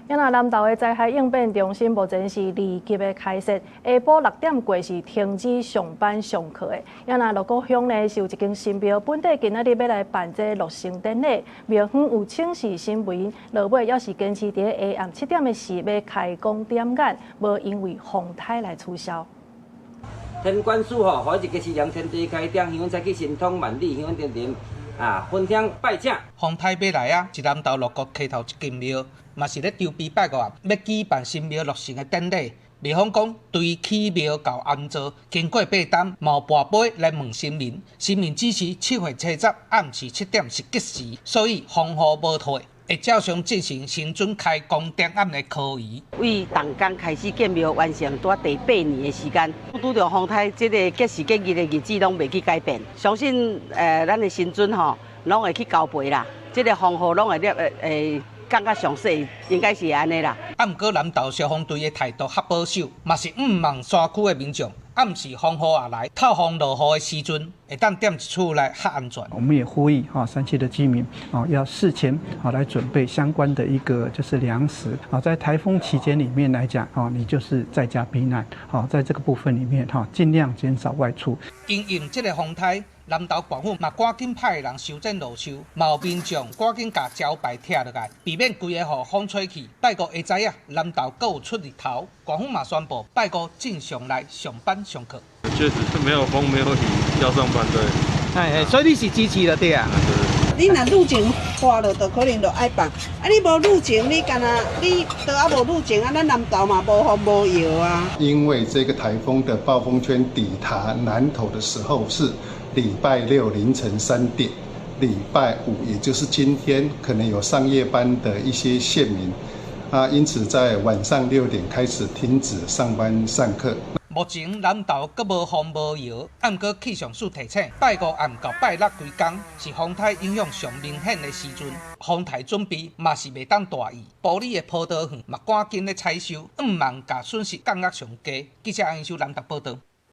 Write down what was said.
啊，南投的災害應變中心目前是2級的開設，下晡6點過是停止上班上課的。啊，鹿谷鄉呢是有一間神廟，本地今仔日欲來辦這個落成典禮，廟方有請示神明，落尾猶是堅持佇下暗7點的時欲開工點眼，無因為風颱來取消。天官賜予，予一個是量天地開張，鄉親才去神通萬里，鄉親點點啊，分享拜請。風颱欲來啊，是南投鹿谷溪頭一間廟，嘛是咧籌備拜五啊，欲舉辦神廟落成的典禮。廟方講，對起廟到安座，經過8冬，嘛有跋杯來問神明，神明指示7月70暗時七點是吉時，所以風雨無退，會照常進行神尊開工點暗的科儀。為動工開始建廟完成，拄仔第八年的時間，拄著風颱這个吉時吉日的日子攏袂去改變。相信咱的神尊吼，攏會去交陪啦，這个風雨攏會咧會降較詳細，應該是按呢啦。啊，毋過南投消防隊的態度較保守，嘛是向望山區的民眾，暗時風雨也來，透風落雨的時陣，會當踮佇厝內較安全。我們也呼籲哈山區的居民啊，要事前啊來準備相關的一個就是糧食啊，在颱風期間裡面來講啊，你就是在家避難，好，在這個部分裡面哈，盡量減少外出。因應這个風颱，南投縣府嘛趕緊派人修剪路樹，嘛有民眾趕緊共招牌拆落來，避免規个予風吹去。拜五下知影，南投閣有出日頭，縣府嘛宣布拜五正常來上班上課。確實是沒有風沒有雨，要上班對。哎，所以你是支持的對啊？你若雨前花了，就可能就愛放。啊，你無雨前，你敢若你都猶無雨前啊，咱南投嘛無風無雨啊。因為這個颱風的暴風圈抵達南投的時候是禮拜六凌晨3點，禮拜五也就是今天，可能有上夜班的一些縣民啊，因此在晚上6點開始停止上班上課。目前南投閣無風無雨，毋過氣象署提醒，拜五暗到拜六規工是風颱影響上明顯的時陣，風颱準備嘛是袂當大意。埔里的葡萄園嘛趕緊咧採收，向望共損失降甲上低。記者楊秀南投報導。